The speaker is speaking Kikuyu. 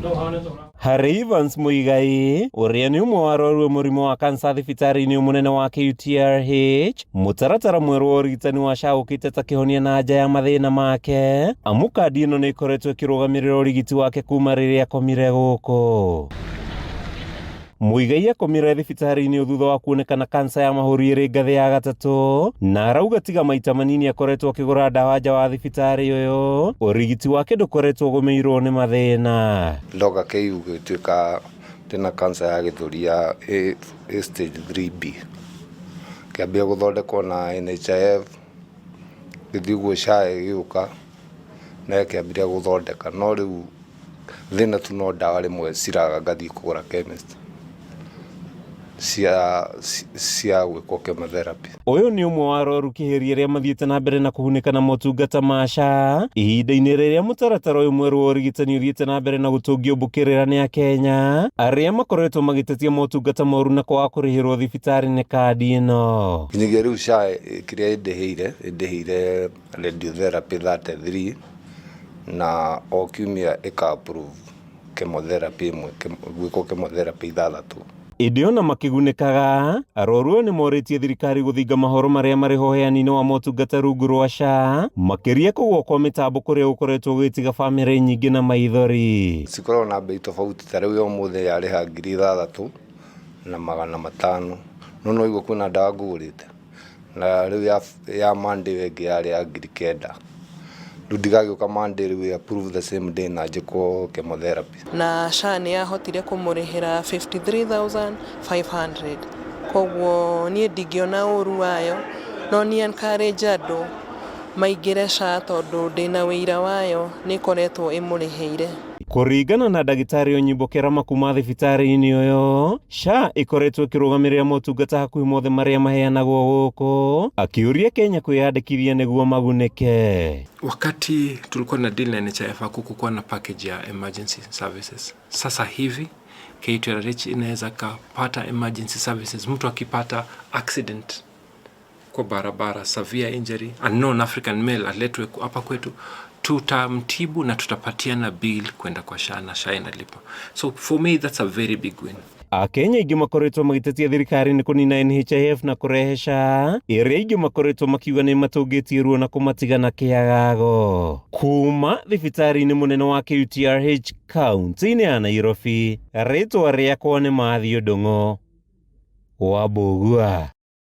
Harĩ Evans Muigai ũrĩa nĩ ũmwe wa arwaru a mũrimũ wa kansa thibitarĩ-inĩ mũnene wa KUTRH, mũtaratara mwerũ wa ũrigitani wa SHA ũkĩte ta kĩhonia na nja ya mathĩna make, amu kandi ĩno nĩ ĩkoretwo ĩkĩrũgamĩrĩra ũrigiti wake kuma rĩrĩa akomire gũkũ. Muigai akomire thibitarĩ-inĩ thutha wa kuonekana kansa ya mahũri ĩrĩ ngathĩ ya gatatũ, na arauga tiga maita manini akoretwo akĩgũra ndawa nja wa thibitarĩ ũyũ, ũrigiti wake ndũkoretwo ũgũmĩirwo nĩ mathĩna. Ndoka KU gĩtuĩka ndĩna cancer ya gĩthũri ya A stage 3B. Kĩambia gũthondekwo na NHIF, gĩthiĩ ũguo SHA ĩgĩũka nayo ĩkĩambĩrĩria gũthondeka, no rĩu thĩna tu no ndawa rĩmwe ciraga ngathiĩ kũgũra chemist cia gwĩkwo chemotherapy. Ũyũ nĩ ũmwe wa arwaru kĩhĩri arĩa mathiĩte na mbere na kũgunĩka na motungata ma SHA ihinda-inĩ rĩrĩa mũtaratara ũyũ mwerũ wa ũrigitani ũthiĩte na mbere na gũtũngio mbũkĩrĩra nĩ Akenya arĩa makoretwo magĩtetia motungata moru na kwaga kũrĩhĩrwo thibitarĩ nĩ kandi ĩno. Nginyagia rĩu SHA kĩrĩa ĩndĩhĩire, ĩndĩhĩire radiotherapy 33 na o kiumia ĩka approve chemotherapy ĩmwe, gwĩkwo chemotherapy ithathatũ. Ĩndĩ ona makĩgunĩkaga, arwaru aya nĩmorĩtie thirikari gũthinga mahoro marĩa marĩ ho ũheani-inĩ wa motungata rungu rwa SHA, makĩria kũgũa kwa mĩtambo kũrĩa gũkoretwo gũgĩtiga bamĩrĩ nyingĩ na maithori. Cikoragwo na mbei tofauti, ta rĩu ya ũmũthĩ yarĩha 6500, no nĩwaigua kwĩna ndawa ngũgũrĩte? Na rĩu ya Monday ĩyo ĩngĩ yarĩ ya 9000. Rĩu ndigagĩũka Monday rĩu ĩ approve the same day na njĩkwo chemotherapy. Na SHA nĩ yahotire kũmũrĩhĩra 53,500, koguo niĩ ndingĩona ũru wayo, no niĩ encourage andũ maingĩre SHA tondũ ndĩna ũira wayo, nĩ ĩkoretwo ĩmũrĩhĩire. Kũringana na ndagĩtarĩ Onyimbo Kerama kuma thibitarĩ-inĩ ũyũ, SHA ĩkoretwo ĩkĩrũgamĩrĩra motungata hakuhĩ mothe marĩa maheanagwo gũkũ, akĩũria Kenya kwĩyandĩkithia nĩguo magunĩke. Wakati tulikuwa na deal na NHIF hakukuwa na package ya emergency services. Sasa hivi KTRH inaweza kapata emergency services, mtu akipata accident kwa barabara, severe injury, unknown African male aletwe hapa kwetu, tutamtibu na tutapatiana bill kwenda kwa SHA na SHA inalipa. So for me that's a very big win. Akenya aingĩ makoretwo magĩtetia thirikari nĩ kũnina NHIF na kũrehe SHA, ĩrĩa aingĩ makoretwo makiuga nĩ matũngĩtie ruo na kũmatiga na kĩagago. Kuma thibitarĩ-inĩ mũnene wa KUTRH kaunti-inĩ ya Nairobi, rĩtwa rĩakwa nĩ Matthew Ndung'u wa Mbũgua.